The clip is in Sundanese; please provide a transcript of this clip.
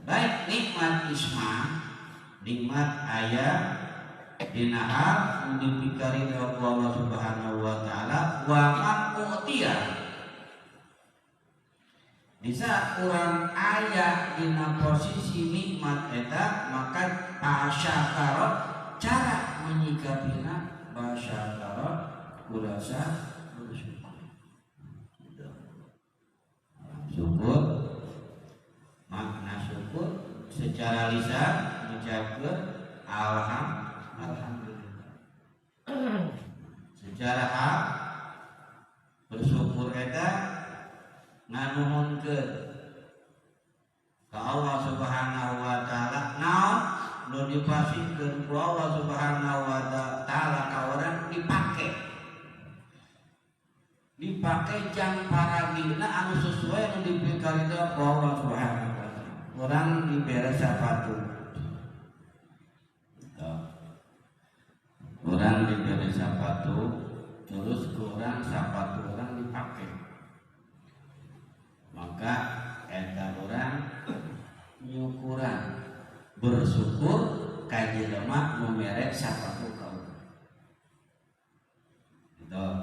Baik, nikmat ismah, nikmat aya dina hal nu dipikaridho ku Allah Subhanahu wa Taala. Wa man utiya, di saat urang aya dina posisi nikmat eta, maka fasyakara, cara menyikapina fasyakara, kurasa bersyukur. Syukur, makna syukur secara lisan mengucapkan alhamdulillah. Secara hak bersyukur eta nganuhunkeun ka Allah Subhanahu wa Taala naon nu dipasihkeun ku Allah Subhanahu wa Taala ka urang, dipake dipake jang paragina anu sesuai anu dipikaridho ku Allah Subhanahu wa Taala. Urang dibere sapatu. Tuh. Urang dibere sapatu, terus ku urang sapatu urang dipake, maka eta urang nyukuran, bersyukur ka jelema nu mere sapatu ka.